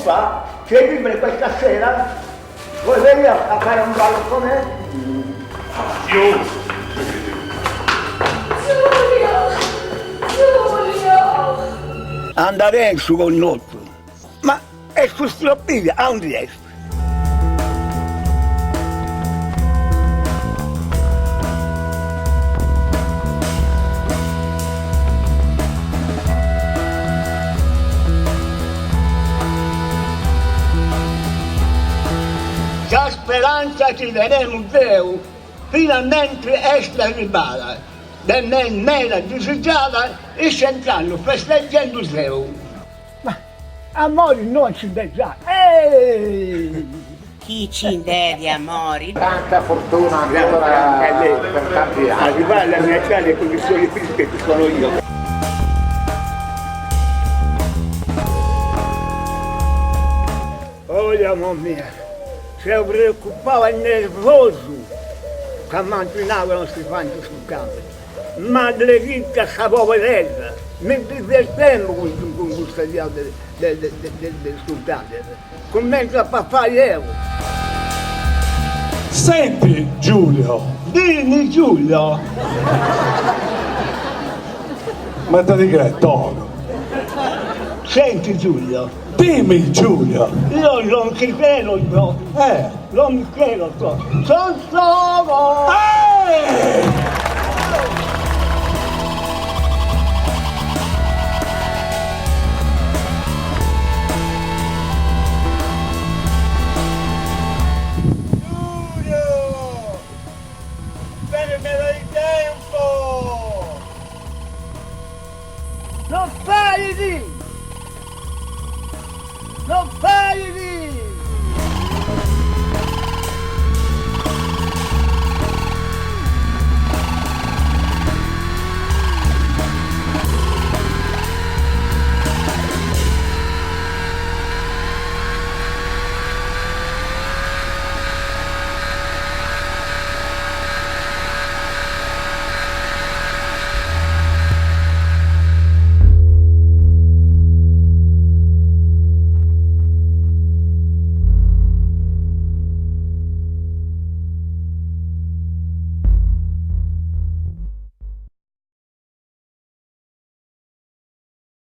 qua, sei libero questa sera? Vuoi venire a fare un ballo con me? Giù! Giulio! Giulio! Andare in su connotu. Ma e su stropiglia aundi est? Sa speranza chi tenemus deu finalmenti est arribada, de mei meda disigiada, is cent'annus festegendu seu. Ma amori no nci nd'est giai, ehi! Chi ci nd'est de amori. Tanta fortuna ancora per tanti anni. Arrivare alla mia età le condizioni fisiche che sono io. Oja mia, seu preocupau e nervosu ca m'ant nau ca non si faint su cambiu. Maledita sa poberesa, mi divertemu cun custa idea de de su cambiu. Cumenti apu a fai deu. Senti Giulio. Dimmi Giulio. Ma ita ti creis togu. Senti Giulio. Dimmi Giulio. Io non ti credo io. Eh. Non mi credo Sono solo. Eh! Giulio! Fermelo il tempo! Non faidi! Non faidi!